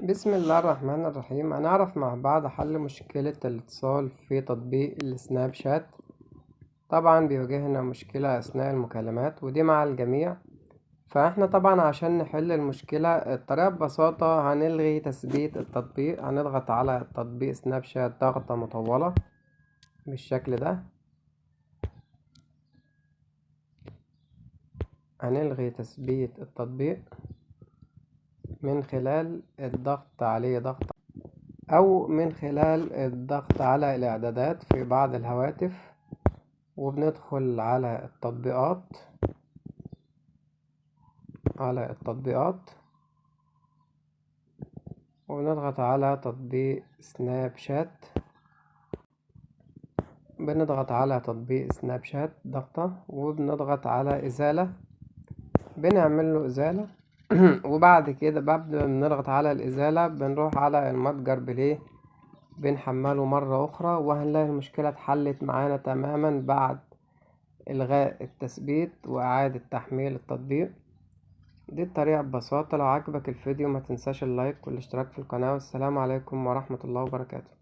بسم الله الرحمن الرحيم. هنعرف مع بعض حل مشكلة الاتصال في تطبيق السناب شات. طبعا بيواجهنا مشكلة أثناء المكالمات ودي مع الجميع، فاحنا طبعا عشان نحل المشكلة الطريقة ببساطة هنلغي تثبيت التطبيق. هنضغط على تطبيق سناب شات ضغطة مطولة بالشكل ده، هنلغي تثبيت التطبيق من خلال الضغط عليه ضغط أو من خلال الضغط على الإعدادات في بعض الهواتف، وبندخل على التطبيقات، وبنضغط على تطبيق سناب شات. بنضغط على تطبيق سناب شات ضغطة، وبنضغط على إزالة، بنعمل له إزالة. وبعد كده بعد ما بنضغط على الإزالة بنروح على المتجر بلاي، بنحمله مرة أخرى، وهنلاقي المشكلة اتحلت معانا تماما بعد إلغاء التثبيت وإعادة تحميل التطبيق. دي الطريقة ببساطة. لو عجبك الفيديو ما تنساش اللايك والاشتراك في القناة، والسلام عليكم ورحمة الله وبركاته.